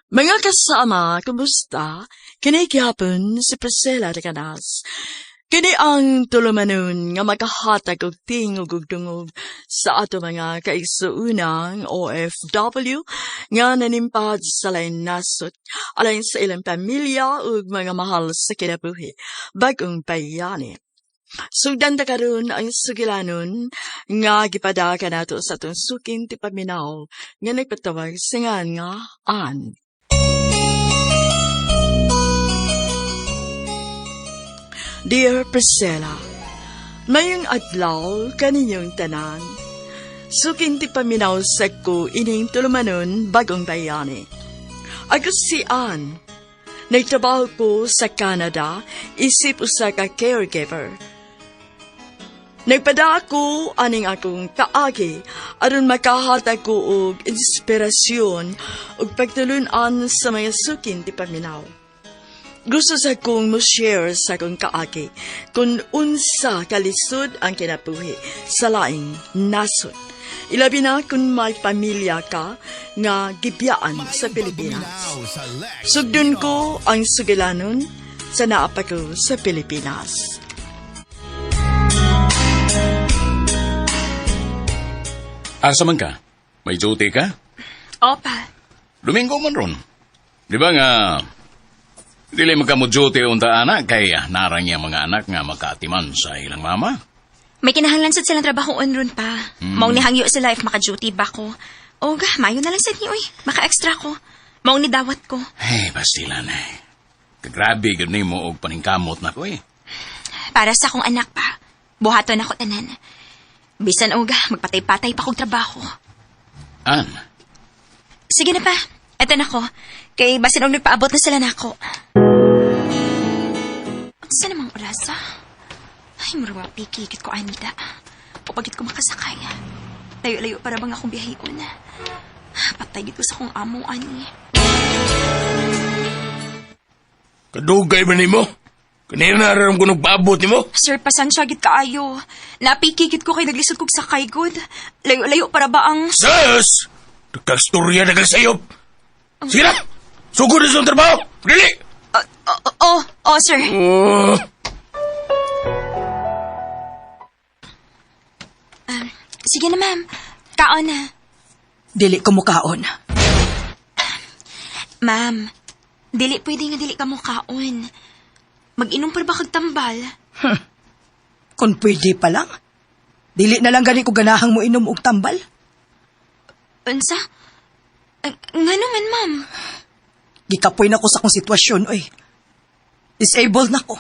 Mga kasama, kumusta? Kini gihapon si Priscilla de Canas. Kini ang tulumanon nga makahatag og tingog ug dungog sa ato mga kaigsuunang OFW nga nanimpad sa lain nasod alang sa ilang pamilya ug mga mahal sa kinabuhi, bag-ong bayani. Sugdan ta karon ang sugilanon nga gipadaka nato sa atong suking tipaminaw nga nagpatawag sa ngan nga Ann. Dear Priscilla, mayong adlaw kaninyong tanan. Suking tipaminaw sa ko ining tulumanon bagong bayani. Ako si Ann. Nagtrabaho ko sa Canada isip usa ka caregiver. Nagpada ako aning akong kaagi aron makahatag ko og inspirasyon ug pagtulun-an sa mga sukin ti paminaw. Gusto sa kong mo-share sa akong kaagi kung unsa kalisod ang kinabuhi sa laing nasod. Ilabi na kung may pamilya ka nga gibiyaan sa Pilipinas. Sugdon ko ang sugilanon sa naapa ko sa Pilipinas. Asa man ka? May duty ka? Opa. Domingo man ron. Di ba nga, dili man ka mo duty unta anak, kay narang niya mga anak nga makaatiman sa ilang mama. May kinahanglan sad silang trabaho on ron pa. Mao ni hangyo sila if maka-duty ba ko. Oga, mayo na lang sad ni oy. Maka-extra ko. Mao ni dawat ko. Hey, bastila na. Kagrabe gud nimo og paningkamot na ko eh. Para sa akong anak pa. Buhaton ako tanan. Bisan oga, magpatay-patay pa kog trabaho. An, Sige na pa. Eto na ko. Kay basin og nagpaabot na sila nako. Unsa namang oras ah? Ay, murwa piki kit ko anita. Pupagit ko makasakay. Layo-layo para bang akong biyahion. Patay gid ko sa akong amo ani. Kadugay ba nimo? Kanina na ko nagpaabot nimo. Sir, pasansya gid kaayo. Napiki gid ko kay naglisod kog sakay gud. Layo-layo para ba ang Sus! Nagkastorya na ka sayop. Sige na! Sugod na sa trabaho! Dili! Oh, sir. Oh. Sige na, ma'am. Kaon na. Dili ko mukaon. Ma'am, dili pwede nga dili ka mo kaon. Mag-inom pa ba kag tambal? Kung pwede pa lang. Dili na lang gani ko ganahang mo inom og tambal. Unsa? Ngano man, ma'am? Gikapoy na ko sa akong sitwasyon, oy. Disabled na ko.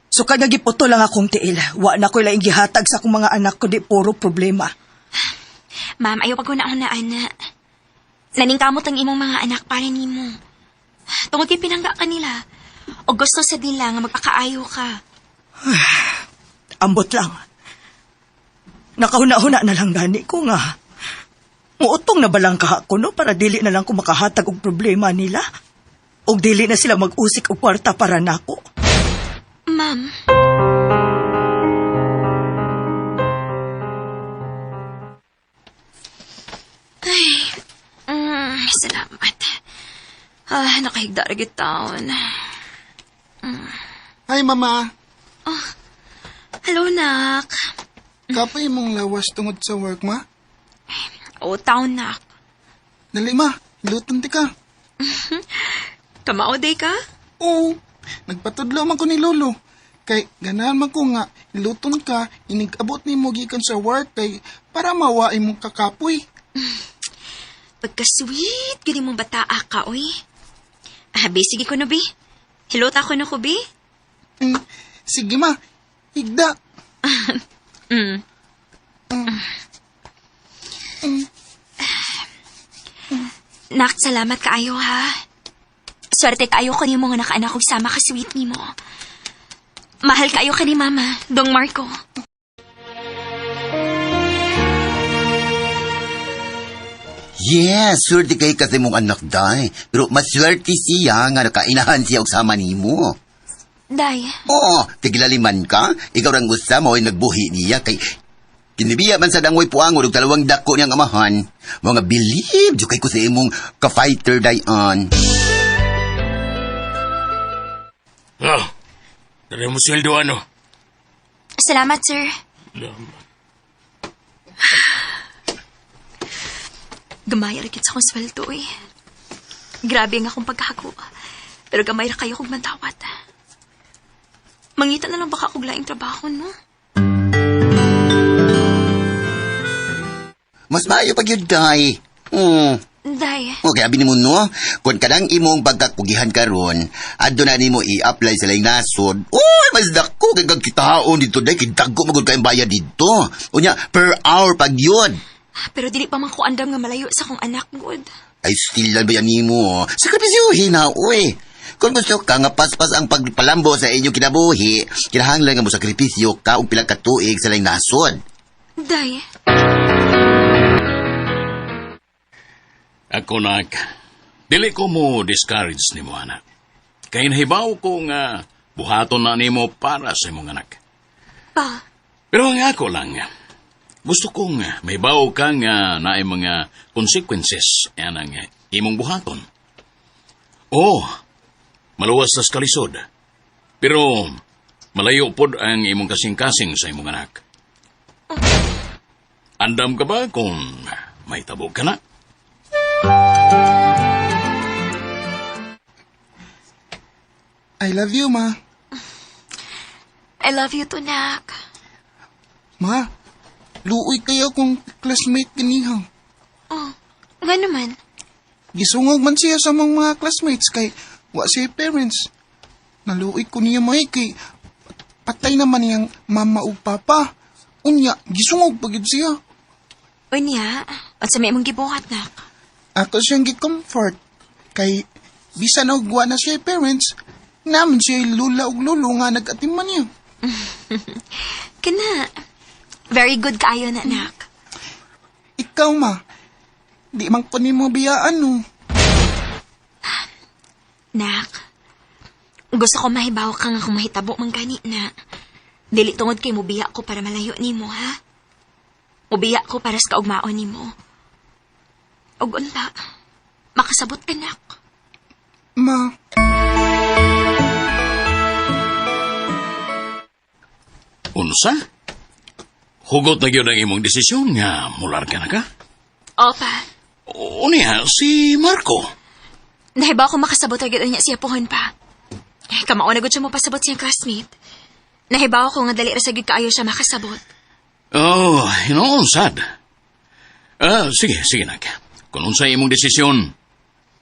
So kada giputo lang akong tiil. Wa na ko laing gihatag sa akong mga anak ko di puro problema. Ma'am, ayaw pag una ana. Naningkamot ang imong mga anak para nimo. Tungod kay pinangga kanila. O gusto sa nila nga magpakaayo ka. Ambot lang. Nakahuna-huna na lang gani ko nga. Muutong na ba lang ka ako, no? Para dili na lang ko makahatag og problema nila. Og dili na sila mag-usik og kwarta para nako. Ma'am. Ay, salamat. Ah, nakahigda ra gyud taon. Hi, Mama. Oh, hello, nak. Kapay mong lawas tungod sa work, ma? Oh, taon, nak. Dali, ma. Luton ti ka. Kamao day ka? Oo. Nagpatudlo man ko ni Lolo. Kay ganahan man ko nga, iluton ka, inigabot ni mo gikan sa work kay para mawa imong kakapoy. Pagka-sweet, gani mong bataa ka, oy. Ah, be, sige ko no, be. Hilot ako no ko, be. Sige, ma. Higda. Nak, salamat kaayo, ha. Swerte kaayo ko nimo nga nakaanak og sama ka sweet nimo. Mahal kaayo ka ni Mama, Dong Marco. Yes, swerte kay kasi mong anak, day. Pero maswerte siya nga nakainahan siya og sama nimo. Day. Oo, tiglaliman ka. Ikaw rang usa mo ay nagbuhi niya kay Kinibiya man sa dangoy puangon og dalawang dako niyang amahan. Mga bilib jud kay ko sa imong ka-fighter dayon. Ah, dali mo sweldo ano. Salamat, sir. Gamay ra gyud sa akong sweldo eh. Grabe ang akong pagkahako. Pero gamay ra kayo kog mandawat. Mangita na lang baka akong laing trabaho, no? Mas maayo pag yun, day. Day, Okay, abi nimo no, kung kanang imong pagkakugihan karon, adto na nimo i-apply sa laing nasod. Uy, mas dako kay kag kitaon dito day, kay dagko magud kayong bayad dito. Unya, per hour pag yun. pero dili pa man ko andam nga malayo sa akong anak, good. Ay, still lang ba yan nimo? Sakripisyohin na, uy. Kung gusto ka nga paspas ang pagpalambo sa inyong kinabuhi, kinahanglan nga mo sakripisyo ka og pila ka tuig sa laing nasod. Day, Ako nak, dili ko mo discourage nimo anak. Kay nahibaw ko nga buhaton na nimo para sa imong anak. pa, Pero ang ako lang, gusto kong may baw ka nga naay mga consequences anang imong buhaton. Oh, maluwas tas kalisod. Pero malayo pod ang imong kasing-kasing sa imong anak. Andam ka ba kung may tabo ka na? I love you, ma. I love you too, nak. Ma, luoy kayo kung classmate kaniha. Oh, nga naman. Gisungog man siya sa mga classmates kay wa siya parents. Naluoy ko niya may kay patay naman niyang mama ug papa. Unya, gisungog pagid siya. Unya, unsa may imong gibuhat, nak? Ako siyang gi-comfort kay bisan og wa na siya parents, naman siya lula ug lolo nga nag-atiman niya. Kana, very good kaayo na, nak. Ikaw ma, di man ko nimo biyaan no. Nak, gusto ko mahibaw ka nga kung mahitabo man gani na. Dili tungod kay mubiya ko para malayo nimo, ha? Mubiya ko para sa kaugmaon nimo. Ug unta, makasabot ka, nak. Ma, Unsa? Hugot na gyud ang imong desisyon nga mular ka na ka? Opa, Unya, si Marco. nahibaw ko makasabot agad niya siya pohon pa. Eh, kamao na gud siya mo pasabot siyang classmate. Nahibaw ko nga dali ra sa gyud kaayo siya makasabot. Oh, hinoon sad. Ah, sige, sige nak. Kung unsa imong desisyon,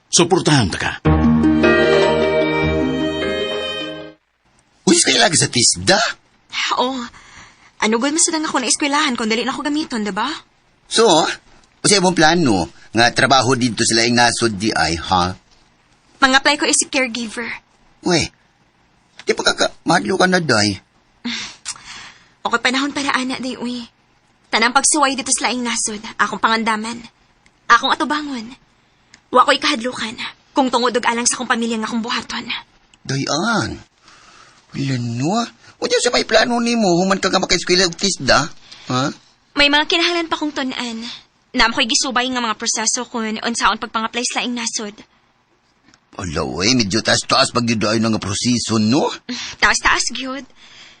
suportahan ta ka. Uy, kaya lagi sa tisda. Oo. Ano gud mas ako na eskwelahan kung dali na ako gamiton, diba? So, usa imong plano nga trabaho dito sa laing nasod di ay, ha? Mang-apply ko is caregiver. Uy, di pa kaka, mahadlo ka na, day. Okay panahon para ana day uy. Tanang pagsuway dito sa laing nasod, akong pangandaman. Akong atubangon. Wa ko'y kahadlukan kung tungod og alang sa akong pamilya nga akong buhaton. Dayan. Wala no. Unya sa may plano nimo human ka nga makaeskwela og tisda, ha? May mga kinahanglan pa kong tun-an. Naam ko'y gisubay nga mga proseso kung unsaon pagpang-apply sa laing nasod. Ala, uy, medyo taas-taas pag yun ay nga proseso, no? Taas-taas gyud.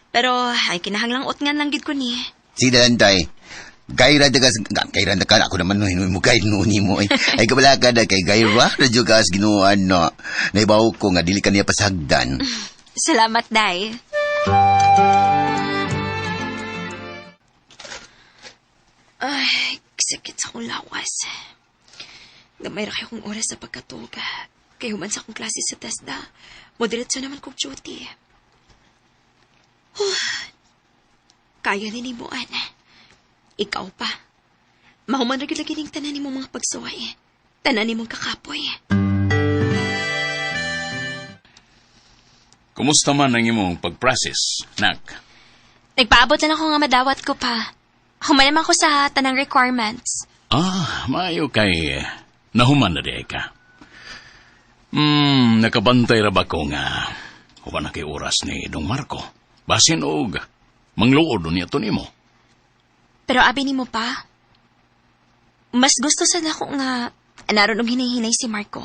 Pero ay kinahanglang utngan lang gyud ko ni. Sige lang, day. Gayra da kas, gayra da ka, ako naman no, hinuin mo gayra no ni mo. Ay, ay kabala ka da kay gayra, radyo ka as ginuan no. Naibaw ko nga, dili ka niya pasagdan. Salamat, Day. Ay, sakit sa akong lawas. Gamay ra kayo kong oras sa pagkatulog. Kay human sa akong klase sa TESDA. Modiretso naman kong duty. Huh. Kaya ni nimo, Ana. Ikaw pa. Mahuman ra gyud lagi ning tanan nimo mga pagsuway. Tanan nimong kakapoy. Kumusta man ang imong pag-process, nak? Nagpaabot na lang ako nga madawat ko pa. Human naman ko sa tanang requirements. Ah, maayo kay nahuman na di ka. Nakabantay ra ba ko nga human na kay oras ni Dong Marco. Basin og mangluod niya to nimo. Pero abi nimo pa, mas gusto sa nako nga naroon og hinay-hinay si Marco.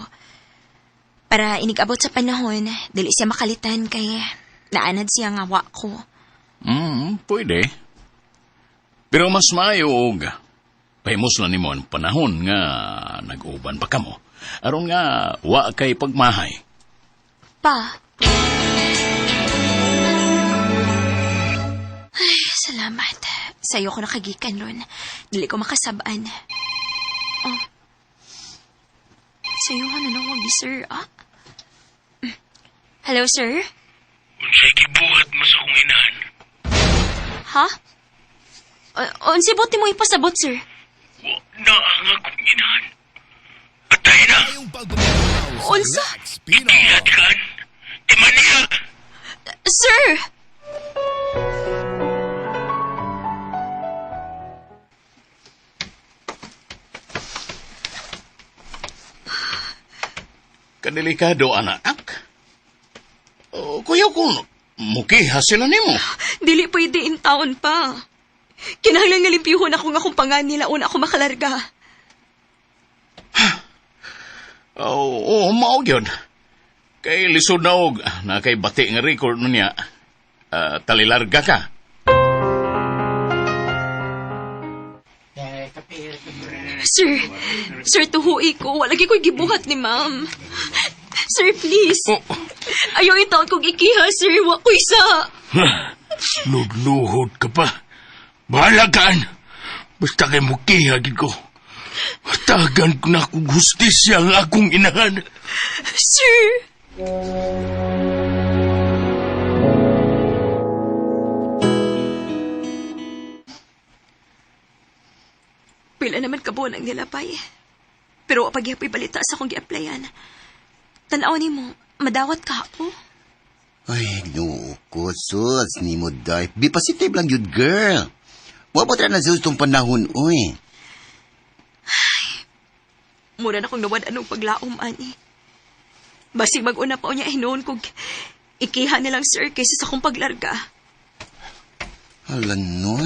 Para inigabot sa panahon, dili siya makalitan kay naanad siya nga wa ko. Pwede. Pero mas maayo og pahimos lang nimo ang panahon nga nag-uban pa kamo. Aron nga wa kay pagmahay. Pa. Ay, salamat. Sa'yo ko nakagikan ron. Dili ko makasabaan. Oh. Sa'yo ka na nang sir, ah? Hello, sir? Unsay gibuhat mo sa akong inahan? Ha? Unsay buti mo ipasabot, sir? Wa na ang akong inahan. Patay na! Unsa? Ihatkan! Timaniya! Sir! Kadelikado, anak. Oh, kuya kung mukiha sila nimo. Dili pwede in town pa. Kinahanglan nga limpyuhon ako nga akong pangan nila una ako makalarga. Oo, oh, mao gyud. Kay lisod na og na kay bati nga record nun niya. Talilarga ka. Sir, tuhui ko. Wala gyud ko'y gibuhat ni ma'am. Sir, please. Oh. Ayaw in town kong ikiha, sir. Wa ko'y sa. Luhod ka pa. Bahala kaan. Basta kay mukiha gid ko. Tagan ko na kung hustisya ang akong inahan. Sir! Pila naman kabuan ang nilapay. Pero wa pagyapoy balita sa akong gi-applyan. Tan-aw nimo, madawat ka ako. Ay, no ko, sus, ni mo day. Be positive lang yun, girl. Wa pa na sa itong panahon, uy. Ay, mura na kong nawad anong paglaom, ani. Basig mag-una pa niya hinuon kog ikiha nilang sir kaysa sa akong paglarga. Hala, no?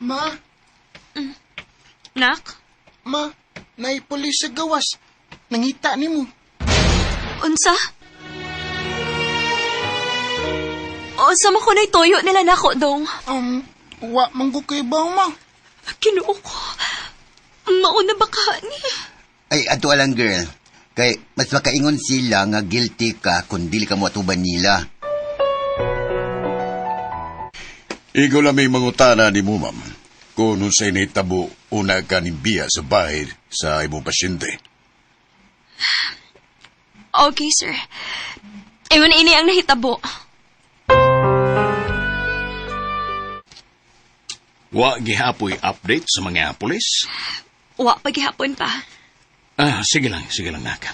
Ma? Nak? Ma, naipulis sa gawas. Nangita ni mo. Unsa? Unsa mo ko na'y toyo nila nako, dong? Wa man ko kay baw, ma. Kinuo ko. Mauna ba ka ni? Ay, ato alang, girl. Kay, mas makaingon sila nga guilty ka kung dili ka mo atuban nila. Ikaw lang may mangutana ni mo, ma'am. Kung unsay nahitabo, una ka nimbiya sa bahay sa imong pasyente. Okay, sir. Ingon ini ang nahitabo. Wa gihapoy update sa mga pulis? Wa pa gihapon pa. Ah, sige lang, nak.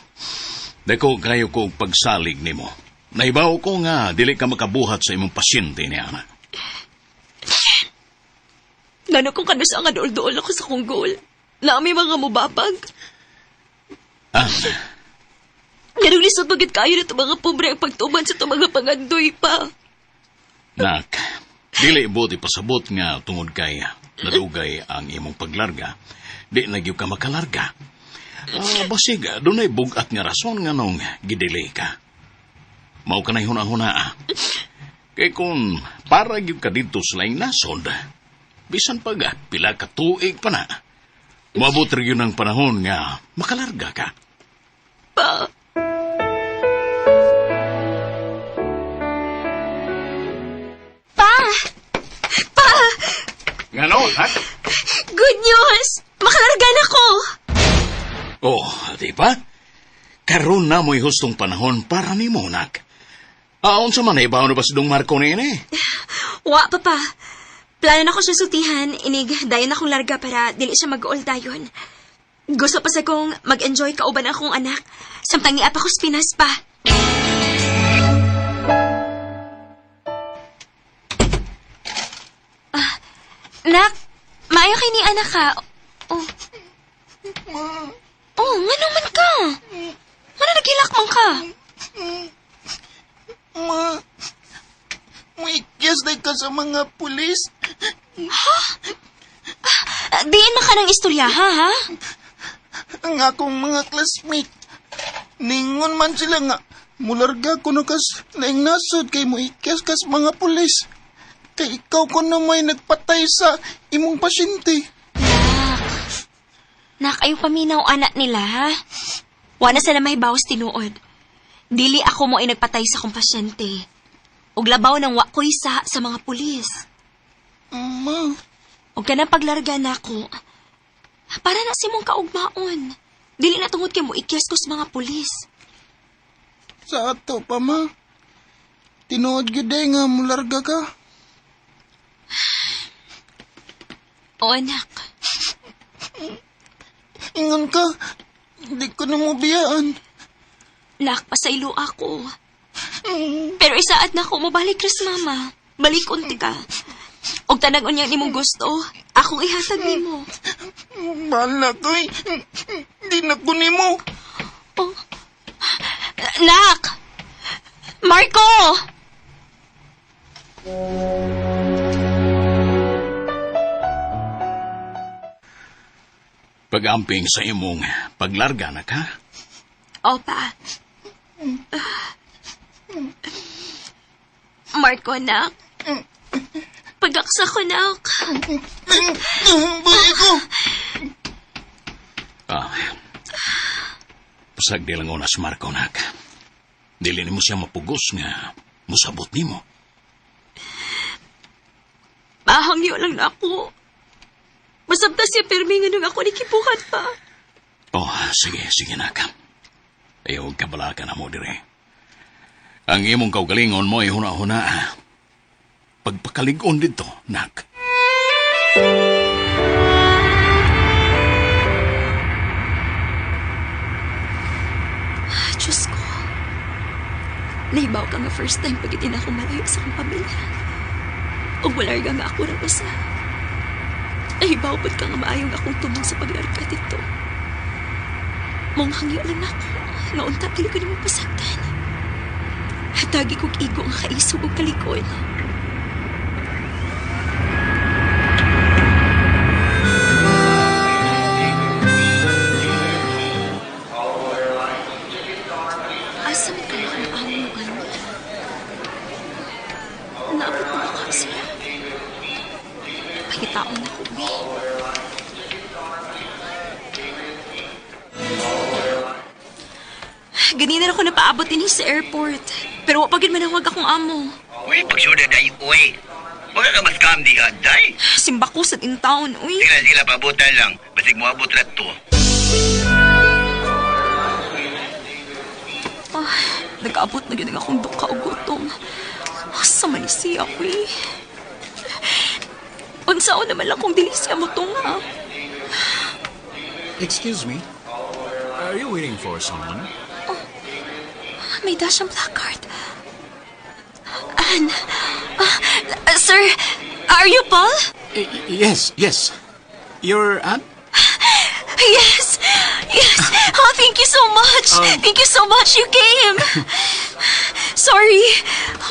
Dako kayo ko og pagsalig nimo. Nahibaw ko nga dili ka makabuhat sa imong pasyente ni ana. Ngano kung kanusa nga duol-duol ako sa kong goal. Na may mga mubabag. Ah. Ganong lisod magit kayo na itong mga pobre ang pagtuban sa itong mga pangandoy pa. Nak, dili buti pasabot nga tungod kay nadugay ang imong paglarga. Di na gyud ka makalarga. Basig, dunay bugat nga rason nga nung gidelay ka. Mao ka na'y huna-huna, ah. Kay kung para gyud ka dito sa laing nasod, bisan pag pila ka tuig pa na, moabot ra gyud ang panahon nga makalarga ka. Pa. Pa! Pa! Ngano, ha? Good news! Makalarga na ko! Oh, di ba? Karon na mo'y hustong panahon para ni Monak. Aon sa man, ibaw na ba si Dong Marco niini? Wa, papa. Plano na ko siya sultihan, inig, dayon akong larga para dili siya mag-uol dayon. Gusto pa sa kong mag-enjoy kauban akong anak, samtang iapa ko sa Pinas pa. Ah, nak, maayo kay ni anak ka. Oh. Oh, ngano man ka? Ngano nagilak man ka? Ma, may kiss na ka sa mga pulis. Ha? Diin man ka ng istorya, ha, ha? Ang akong mga classmate, ningon man sila nga, mularga ko no kas laing nasod kay mo ikyas kas mga pulis. Kay ikaw ko na may nagpatay sa imong pasyente. Nak. Nak, ayaw paminaw anak nila, ha? Wala sila may bawas tinuod. Dili ako mo ay nagpatay sa akong pasyente. Ug labaw ng wa ko'y sa mga pulis. Ma, Og kanang paglarga nako. Para na si mong kaugmaon. Dili na tungod kay mo ikyas ko sa mga pulis. Sa ato pa, ma. Tinuod gyud eh nga mularga ka. O anak, Ingon ka, di ko na mo biyaan. nak, pasaylo ako. Pero isaad na ako, mabalik ras mama. Balik unti ka. Og tanag unya nimong gusto, akong ihatag nimo. Bahala ko eh. Di na ko nimo. Oh. Nak! Marco! Pag-amping sa imong paglarga na ka, Opa. Marco, nak. Pagaksa ko, nak. Bayi ko. Ah, pasag di lang una si Marco, nak. Dili nimo siya mapugos nga musabot nimo. Mahangyo lang na ako. Masabta siya pirmi nga nung ako nikipukan pa. Oh, sige, sige, nak. Ayaw kabala ka na mo dire. Ang imong kaugalingon mo ay huna-huna. Pagpakaligon dito, nak. Ah, Diyos ko. Nahibaw ka nga first time pag itin ako malayo sa akong pamilya. O walarga nga ako ra usa. Nahibaw ba't ka nga maayong akong tumong sa paglarga dito. Mong hangyo lang nako. Nga unta dili ko nimo pasaktan. Hatagi kog igo nga kaisog og kalikon. Asa man ka akong amo, ano? Naabot na ba ka siya? Pagkitaon na ko, uy. Ganina na ako napaabot din sa airport. Pero wa pa gid manawag akong amo. Uy, pagsuda day, uy. Wala ka mas kam di ka, day. Simba ko sa in town, uy. Sila, sila, pabutan lang. Basig mo abot rato. Ah, nag-abot na gid ang akong duka og gutom. Asa man ni siya, uy. Unsaon naman lang kung dili siya motunga. Excuse me. Are you waiting for someone? May dash ang placard. Ann, sir, are you Paul? Yes, yes. Your aunt? Yes, yes. Oh, thank you so much. Thank you so much. You came. Sorry.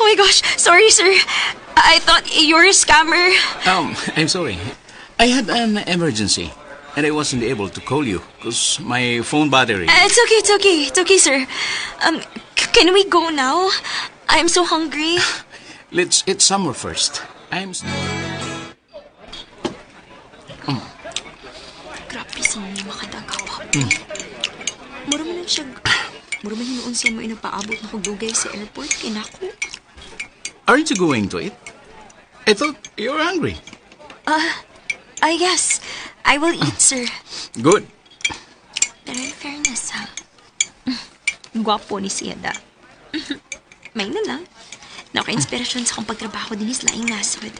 Oh my gosh. Sorry, sir. I thought you were a scammer. I'm sorry. I had an emergency and I wasn't able to call you because my phone battery. It's okay. It's okay. It's okay, sir. Can we go now? I'm so hungry. Let's eat somewhere first. I'm Grabe sa mga makadagapap. Mura man lang siya. Mura man hinuon siya mo inapaabot na kog dugay sa airport. Kinako. Aren't you going to eat? I thought you were hungry. Ah, yes. I will eat, sir. Good. Pero in fairness, ha? Gwapo ni siya da. May na lang. Naka-inspirasyon sa akong pagtrabaho din is laing nasod.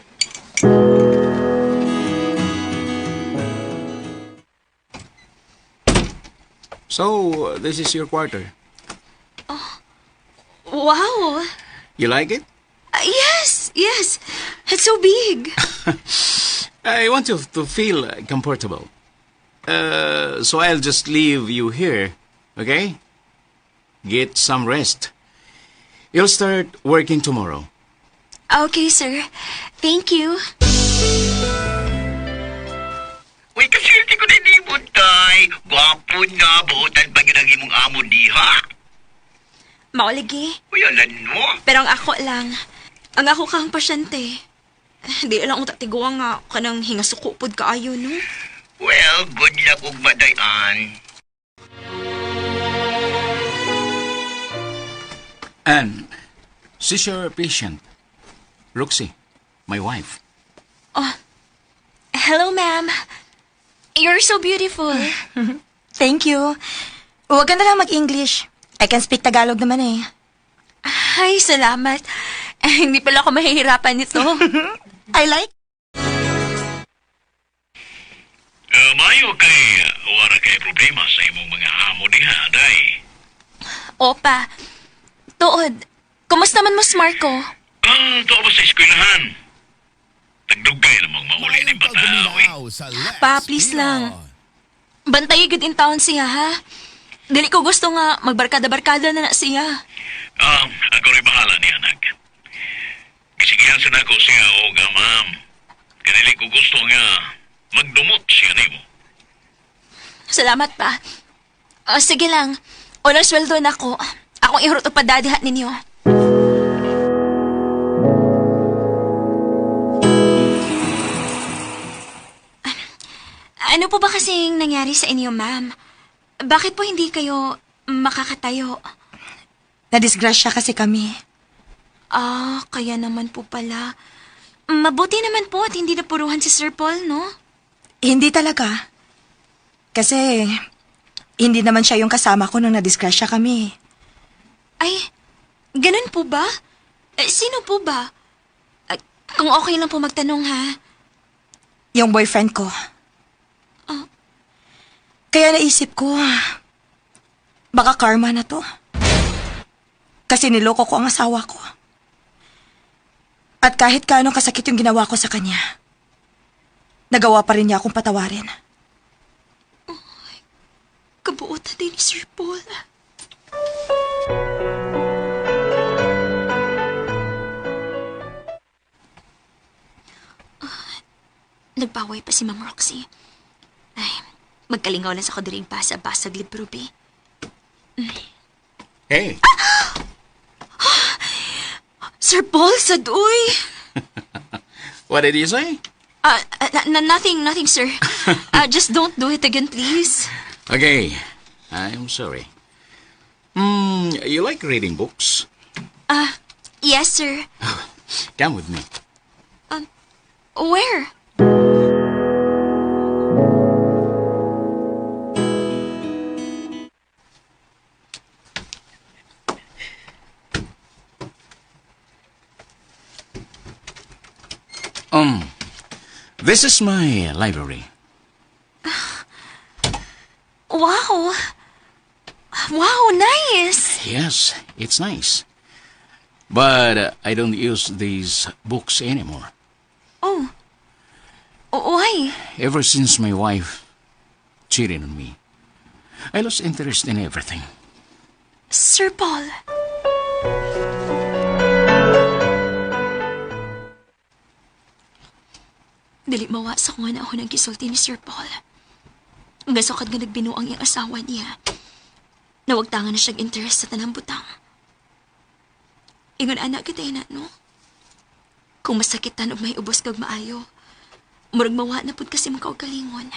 So, this is your quarter. Wow! You like it? Ah, yes! Yes! It's so big! I want you to feel comfortable. So I'll just leave you here, okay? Get some rest. You'll start working tomorrow. Okay, sir. Thank you. Uy, kaswerte ko na nimo, tay. Gwapo na, buotan pa yun ang imong amo diha. Mauligi. Uy, alan mo. Pero ang ako lang, ang ako kang pasyente. Di lang ang tatiguang nga kanang hingasuko pod kaayo, no? Well, good luck ug madayan. And she's your patient. Roxy, my wife. Hello, ma'am. You're so beautiful. Thank you. Huwag ka na lang mag-English. I can speak Tagalog naman eh. Ay, salamat. Eh, hindi pala ako mahihirapan nito. I like. Mayo kay wara kay problema sa imong mga amo diha, day. Opa, tuod, kumusta man mas Marco? Ah, tuo ba sa eskwelahan? Tagdugay namang mauli ni bata, oy. Pa, please lang. Bantay gud in town siya, ha? Dili ko gusto nga magbarkada-barkada na na siya. Ah, ako rin bahala ni anak. Gisigihan sa nako siya o ga, ma'am. Kanili ko gusto nga magdumot siya nimo. Salamat pa. Ah, sige lang. Unang sweldo na ko. Akong ihurot pa dadihat ninyo. Ano po ba kasing nangyari sa inyo, ma'am? Bakit po hindi kayo makakatayo? Nadisgrasya kasi kami. Ah, kaya naman po pala. Mabuti naman po at hindi napuruhan si Sir Paul, no? Hindi talaga. Kasi hindi naman siya yung kasama ko nung nadisgrasya kami. Ay, ganun po ba? Eh, sino po ba? Ah, kung okay lang po magtanong, ha? Yung boyfriend ko. Kaya naisip ko, baka karma na to. Kasi niloko ko ang asawa ko. At kahit kaano kasakit yung ginawa ko sa kanya, nagawa pa rin niya akong patawarin. Kabuotan din ni Sir Paul. Ah, nagpaway pa si Ma'am Roxy. Ay, magkalingaw lang sa kadiring basa-basag libro, bi. Hey, Sir Paul, sadoy! What did you say? Ah, nothing, nothing, sir. Ah, just don't do it again, please. Okay, I'm sorry. You like reading books? Ah, yes, sir. Come with me. Where? This is my library. Wow! Wow, nice! Yes, it's nice. But I don't use these books anymore. Oh. Why? Ever since my wife cheated on me, I lost interest in everything. Sir Paul. Dili mawa sa kung ano ako naggisulti ni Sir Paul. Nga sukad nga nagbinuang iyang asawa niya. Nawagtangan na siyang interest sa tanang butang. Ingon ana kita ina, no? Kung masakitan og may ubos kag maayo, murag mawa na pud kasi mong kaugalingon.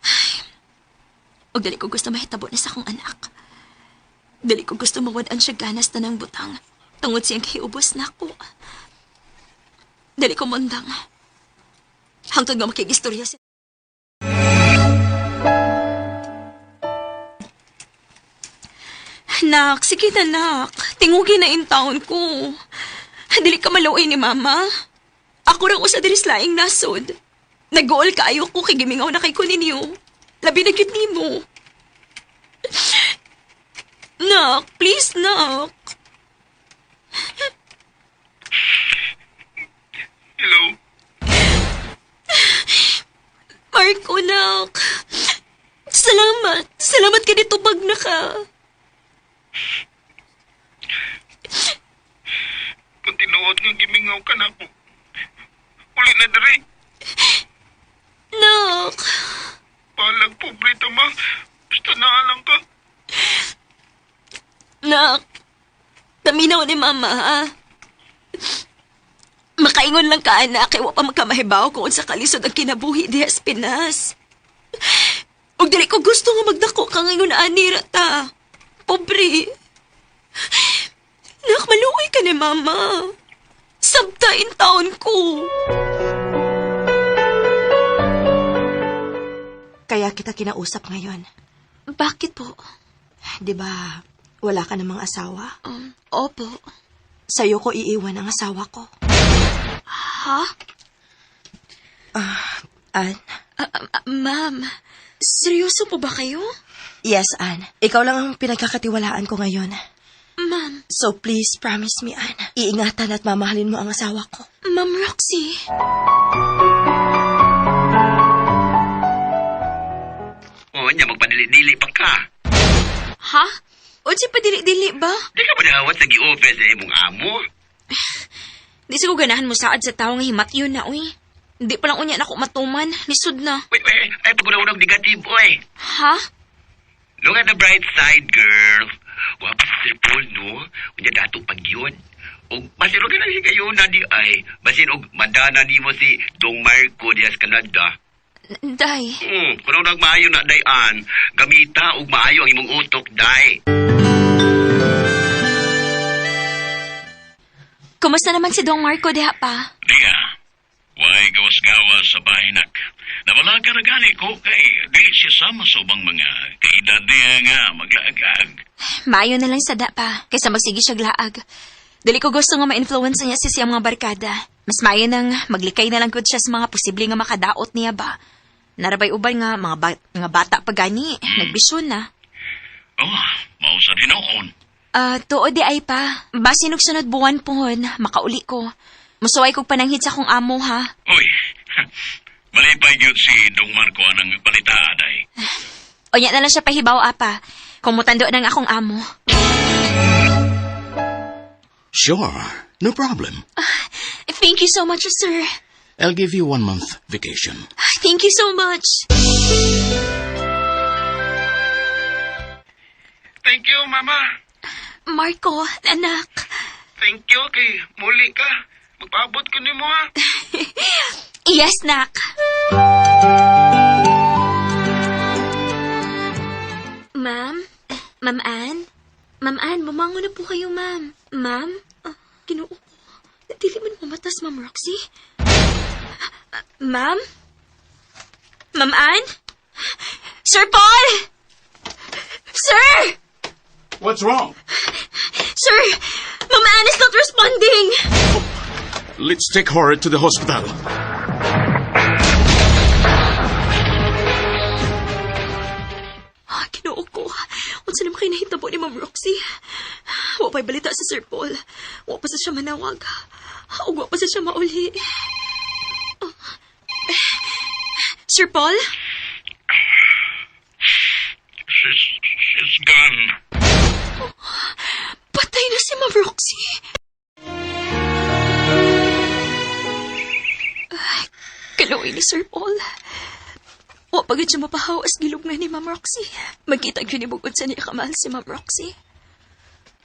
Ay, og dili ko gusto mahitabo na sa akong anak. Dili ko gusto mawad-an siya ganas tanang butang. Tungod siyang kahiubos na ako. Dili ko mondang. Hangtod nga makigistorya siya. Nak, sige na nak. Tingugi na in town ko. Dili ka maluoy ni mama. Ako rang usa diri sa laing nasod. Nag-goal kaayo ko kay gimingaw na kay ko ninyo. Labi na gyud nimo. Nak, please nak. Hello? Marco, nak. Salamat. Salamat ka dito pag naka. Kung tinuod nga gimingaw ka na ako, Uli na diri. Nak! Palag pobre ta, ma. Basta naalang ka. Nak! Taminaw ni Mama, ha? Makaingon lang ka, anak, kay wa pa magkamahibaw kung unsa kalisod ang kinabuhi diha sa Pinas. Ug dili ko gusto nga magdako ka ngayon ani ra ta. Pobre. Nak, maluoy ka ni Mama. Sabta intawon ko. Kaya kita kinausap ngayon. Bakit po? 'Di ba, wala ka namang asawa? Opo. Sa'yo ko iiwan ang asawa ko. Ha? Ann? Ma'am, seryoso po ba kayo? Yes, Ann. Ikaw lang ang pinagkakatiwalaan ko ngayon. Ma'am. So please promise me, Ann. Iingatan at mamahalin mo ang asawa ko. Ma'am Roxy. O, nya, magpadili-dili pa ka. Ha? Unsa pa dili-dili ba? Di ka ba nahawat sa gi-offer sa imong amo? Di siguro ganahan mo saad sa tao nga himat yun na, uy. Di pa lang unya nako matuman. Lisod na. Wait, wait, ay pag-unang negative, oy. Ha? Look at the bright side, girl. Wa pa si Sir Paul, no? Unya dato pag yun. Og basin og kanang higayon na di ay. Basin og madana nimo si Dong Marco dias Canada. Day. Kuno nagmaayo na dayan. Gamita og maayo ang imong utok, day. Kumusta naman si Dong Marco diha pa? Diya, way gawas-gawas sa bahinak. Nawala ka na gani ko kay di siya sama sa ubang mga kaedad niya nga maglaag-laag. Maayo na lang sa da pa, kaysa magsige siya laag. Dili ko gusto nga ma-influence niya sa siyang mga barkada. Mas maayo nang maglikay na lang gud siya sa mga posible nga makadaot niya ba. Narabay uban nga mga, mga bata pa gani, nagbisyon na. Oh, mao sa dinoon. Tuod di ay pa. Basin og sunod buwan pohon, makauli ko. Musuway kog pananghid sa akong amo ha. Uy, malipay gyud si Dong Marco anang balita day. Unya na lang siya pahibaw apa. Kung mutando ng akong amo. Sure, no problem. Thank you so much, sir. I'll give you 1 month vacation. Thank you so much. Thank you, Mama. Marco, anak. Thank you kay muli ka. Magpaabot ko nimo, ha. Yes, nak. Ma'am? Ma'am Ann? Ma'am Ann, bumangon na po kayo, ma'am. Ma'am? Ginoo ko. Dili man mamatas, Ma'am Roxy. Ma'am? Ma'am Ann? Sir Paul! Sir! What's wrong? Sir! Ma'am Ann is not responding! Let's take her to the hospital. Ginoo ko. Unsa naman kayo nahitabo ni Ma'am Roxy? Wa pa'y balita sa Sir Paul. Wa pa sa siya manawag. Ug wa pa sa siya mauli. Oh. Sir Paul? She's gone. Oh, patay na si Ma'am Roxy. Ay, kaluoy ni Sir Paul. Wa pa gid siya mapahawas gilog nga ni Ma'am Roxy. Magkita gyud ni bugod sa niya kamahal si Ma'am Roxy.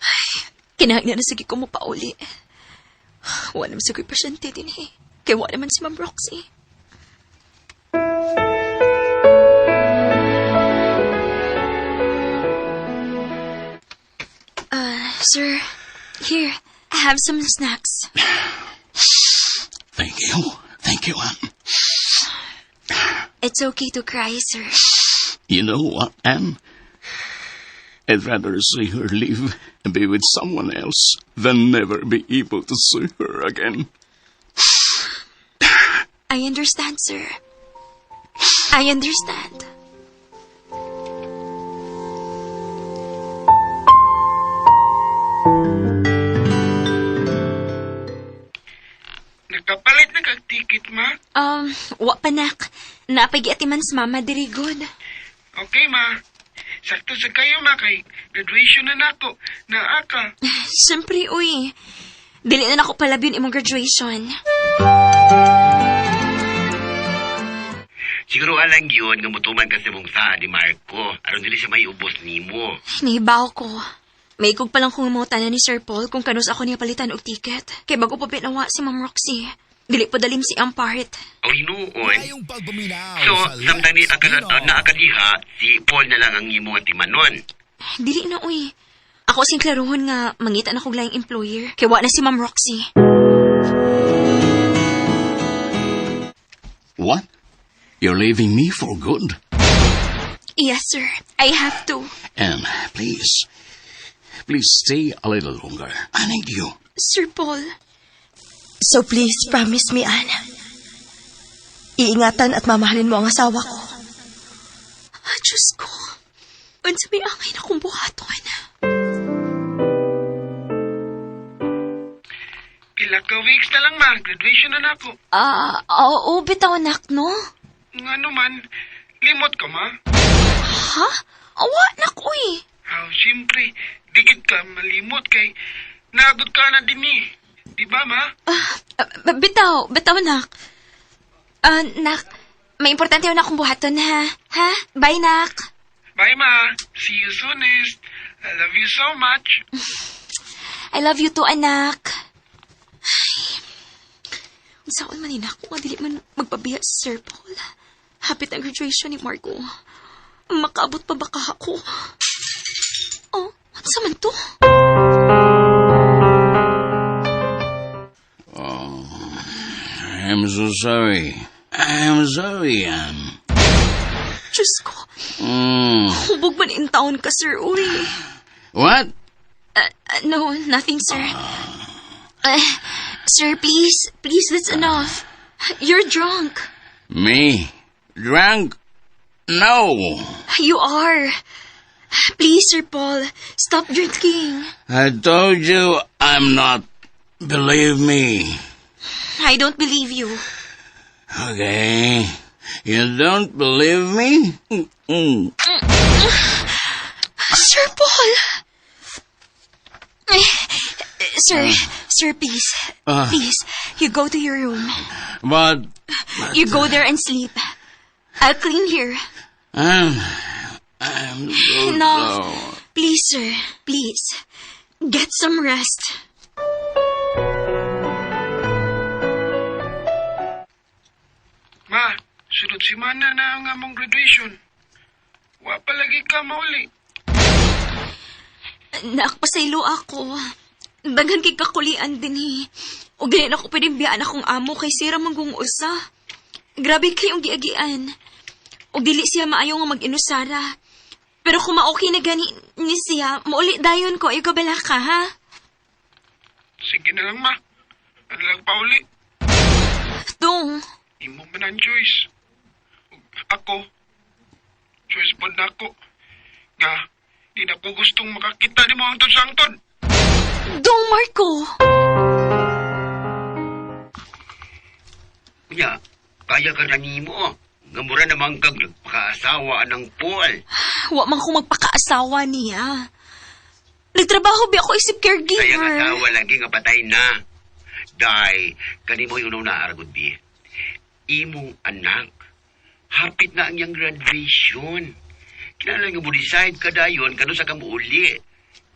Ay, kinahanglan na sige ko mo pauli. Wa naman sa ko'y pasyente din eh. Kaya wa naman si Ma'am Roxy. Sir, here, have some snacks. Thank you. Thank you, Ann. It's okay to cry, sir. You know what, Ann? I'd rather see her leave and be with someone else than never be able to see her again. I understand, sir. I understand. Nakapalit na kag ticket, ma? Wa pa, nak. Napag-iatiman sa mama diri, good. Okay, ma. Sakto sa kayo, ma, kay graduation na nako. Naa ka. Siyempre, uy. Dili na nako palabyon imong graduation. Siguro alang yun nga mutuman ka sa mong saa ni Marco. Aron dili siya may ubos nimo. Nahibaw ko. May ikog pa lang kong mangutana ni Sir Paul kung kanus ako niya palitan og ticket. Kay bago pa pinawa si Ma'am Roxy. Dili pa dalim si ang part. O hinuon. So, samtang ni naakadiha, si Paul na lang ang imo nga timanon. Dili na, uy. Ako sing klaruhon nga mangita na kog laing employer. Kay wa na si Ma'am Roxy. What? You're leaving me for good? Yes, sir. I have to. And please, please stay a little longer. I need you. Sir Paul. So please, promise me, Ann. Iingatan at mamahalin mo ang asawa ko. Ah, Diyos ko. Unsa may angay na kong buhaton. Pila ka weeks na lang, ma. Graduation na nako. Ah, oo, bitaw anak, no? Nga naman, limot ka, ma. Ha? Awa, nak, uy. Aw, siyempre, dikit ka malimot kay naagod ka na din eh. Di ba, ma? Bitaw, bitaw, nak. Ah, nak, may importante yun akong buhaton, ha? Ha? Bye, nak. Bye, ma. See you soonest. I love you so much. I love you too, anak. Ay, unsaon man ni ako nga dili man magpabiya si Sir Paul. Hapit ang graduation ni Marco. Makaabot pa ba ka ako? Oh, unsa man to? Oh, I'm so sorry. I'm sorry, Ann. Diyos ko. Hubog man in taon ka, sir. Uy. What? No, nothing, sir. Sir, please. Please, that's enough. You're drunk. Me? Drunk? No. You are. Please, Sir Paul, stop drinking. I told you I'm not. Believe me. I don't believe you. Okay. You don't believe me? Mm. Sir Paul! Sir, sir, please. Please, you go to your room. But You go there and sleep. I'll clean here. I'm so Enough. sorry. Please, sir. Please. Get some rest. Ma, sunod si Mana na ang among graduation. Wa palagi ka mauli. Nakpasaylo ako. Daghan kay kakulian din eh. O ganyan ako pwedeng biyaan akong amo kay sira manggong usa. Grabe kayong giagian. O dili siya maayo nga mag-inusara. Pero kung ma-okay na gani ni siya, mauli dayon ko. Ayaw ka bala ka, ha? Sige na lang, ma. Ano lang pa uli? Dong. Imo man ang choice. Ako, choice po na ako. Nga, di na ko gustong makakita ni mo ang sa angtod. Dong Marco! Unya, kaya ka na nimo. Nga mura naman kag nagpakaasawa ng Paul. Wa man ko magpakaasawa niya. Nagtrabaho bi ako isip caregiver. Kaya ang asawa lagi nga patay na. Day, kanimo yung una aragod bi. Imong anak, hapit na ang iyang graduation. Kinahanglan nga mo decide ka dayon kano sa kamuuli.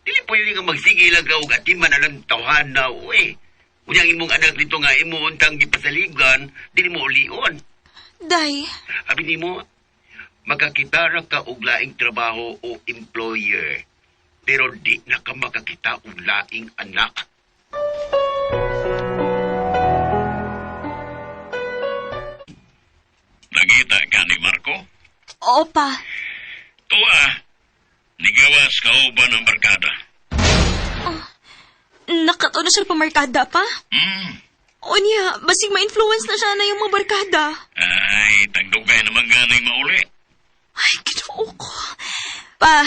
Dili pwede nga magsige lang ka og atiman alang tawhan na uy. Unya ang imong anak dito nga imo untang gipasaligan, dili mo ulion. Day, Abi nimo, makakita ra ka og laing trabaho o employer. Pero di na ka makakita og laing anak. Nagita ka ni Marco? oo pa. Tuwa, nigawas ka uban ang barkada. Nakatuon na siya pamarkada pa? O niya, basig ma-influence na siya na yung mga barkada. Ay, tagdugay naman ganing mauli. Ay, Ginoo ko. Pa,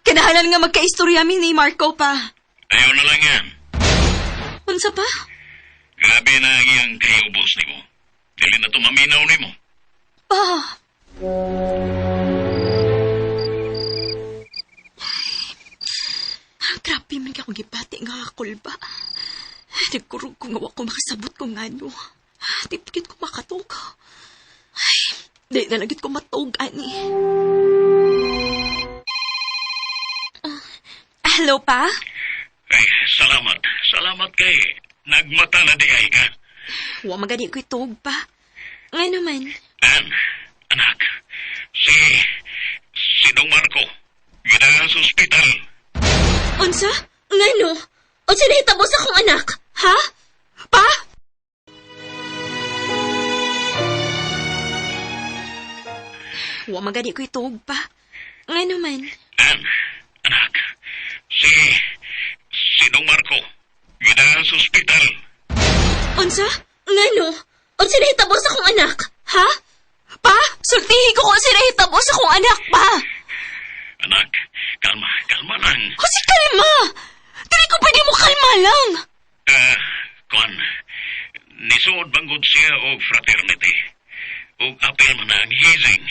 kinahalan nga magka-istorya mi ni Marco pa. Ayaw na lang yan. Unsa pa? Grabe na ang iyang kayubos nimo. Dili na to maminaw nimo. Pa. Ay, grabe man kay akong gibati nga kulba. Nagkurog ko nga wa ko makasabot kung ano. Di pagit ko makatog. Ay, Di na lang gyud ko matug, ani. Hello, pa? Ay, salamat. Salamat kay nagmata na di ay ka. Wa magani ko'y tug pa. Nga naman. An, anak, si Dong Marco, gidala sa ospital. Unsa? Ngano? Unsa nahitabo sa akong anak? Ha? Pa? Wa magani ko'y tug pa. Ngano man? An, anak, si Dong Marco, gidala sa ospital. Unsa? Ngano? Unsa nahitabo sa akong anak? Ha? Pa? Sultihi ko kung unsa nahitabo sa akong anak, pa! Anak, kalma, kalma lang. O si kalma! Dili ko pwede mo kalma lang! Kuan, nisuod banggod siya og fraternity. Og apil man ang hazing.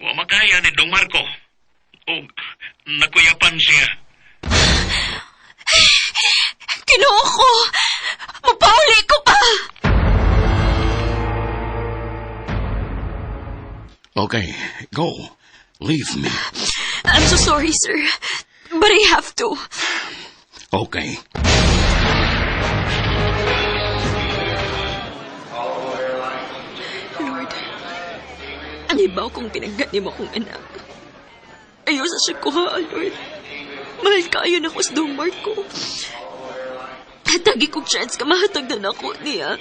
Wa makaya ni Dong Marco. Og nakuyapan siya. Kinuo ko! Mapauli ko pa! Okay, go. Leave me. I'm so sorry, sir. But I have to. Okay. Lord, ang ibaw kong pinaggan mo akong anak. Ayaw sa siya kuha, Lord. Mahal kayo na ko sa Dong Marco. Hatagi kong chance ka, mahatag na ako niya.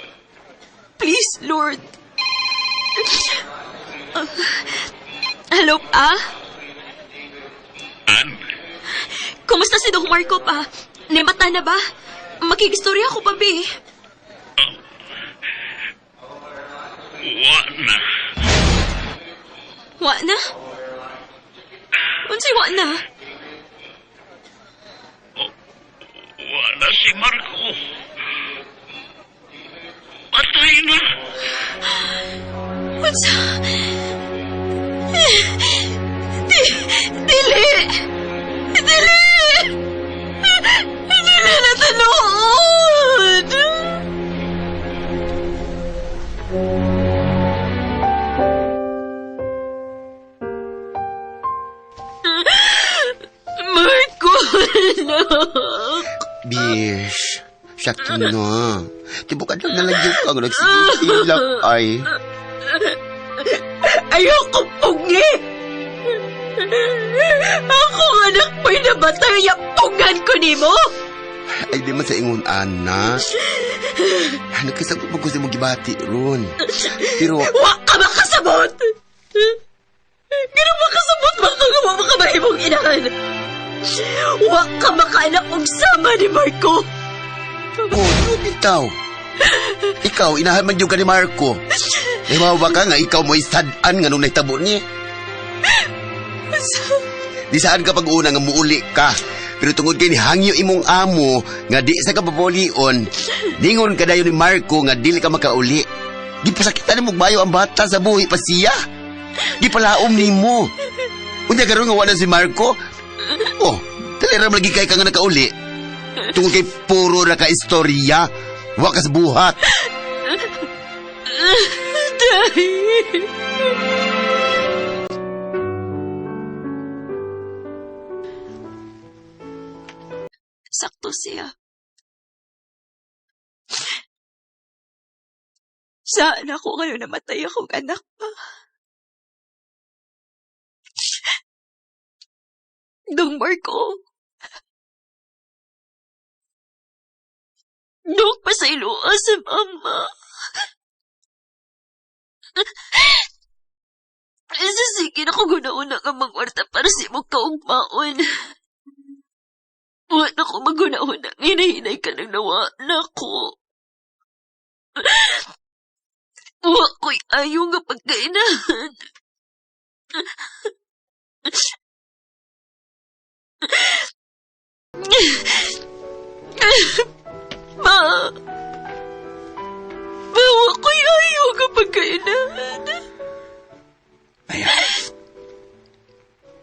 Please, Lord. Hello, pa? An? Kumusta si Dong Marco, pa? Nimata na ba? Makigistorya ko pa, bi. Wa na. Wa na? Unsay wa na? Wa na si Marco. Patay na. Unsa? Dili! Dili! Dili na tinuod! Marco, anak! Bish, sakto na. Tibukan lang nalagyo ka nga nagsigilak ay. Ayoko pungi! Ako anak mo'y nabatay, yapungan ko nimo! Ay, di man sa ingon, anak. Nagkasabot mo ko sa mong gibati ron. Pero, Wa ka makasabot! Ganun makasabot ba kang wa makamahimong inahan? Wa ka makaanak og sama ni Marco! Oh, di mo bitaw. Ikaw, inahan man yung ka ni Marco. Nahimaw ba ka nga ikaw mo'y sad-an nga nung nahitabo ni? Di saan ka pag-una nga muuli ka. Pero tungod kay ni hangyo imong amo nga di sa kapapulion, ningon ka dayon ni Marco nga dili ka makauli. Di pasakitan mo bayo ang bata sa buhi pa siya. Di palaom nimo. Unya karon nga wala si Marco. Oh, dali ra lagi kay ka nga nakauli. Tungod kay puro na ka istorya, wa ka sa buhat. Day! Sakto siya. Saan ako ngayon namatay akong anak pa? Dong Marco. Dong pasayloa sa mama. Sige na ko guna-una nga magwarta para sa imong kaugmaon. Wa na ko maguna-una. Hinahinay ka ng nawa na ko. Wa ko'y ayaw nga pagkainahan. Ma! Ma, wa ko'y ayaw nga pagkainahan. Ayaw.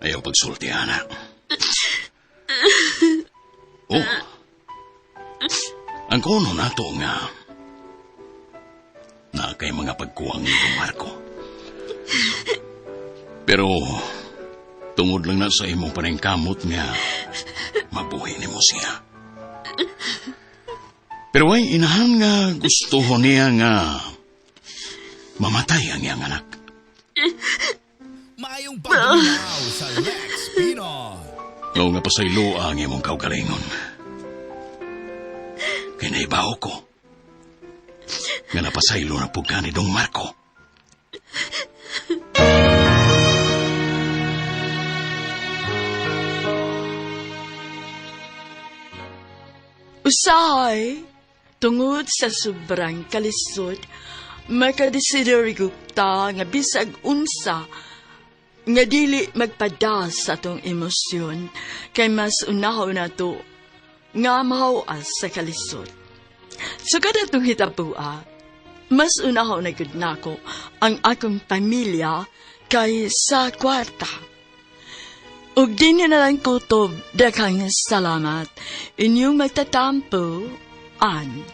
Ayaw pagsulti, anak. Oh. Ang kuno nato nga na kay mga pagkuwang ni Marco. Pero tungod lang na sa imong paningkamot nga mabuhi nimo siya. Pero ay inahan nga gusto niya nga mamatay ang iyang anak. Maayong pagdinaw sa Lex Pinoy. Nga nga pasaylo ang imong kaugalingon. Kay naibaw ko nga napasaylo na pug ka ni Dong Marco. Usahay, tungod sa sobrang kalisod, makadesider gupta nga bisag unsa nga dili magpadas sa atong emosyon kay mas unaho na to nga mahawas sa kalisod. So kada itong hitabua, mas unaho na gud nako ang akong pamilya kay sa kwarta. Ug di na lang kutob, daghang salamat. Inyong magtatampo, Ann.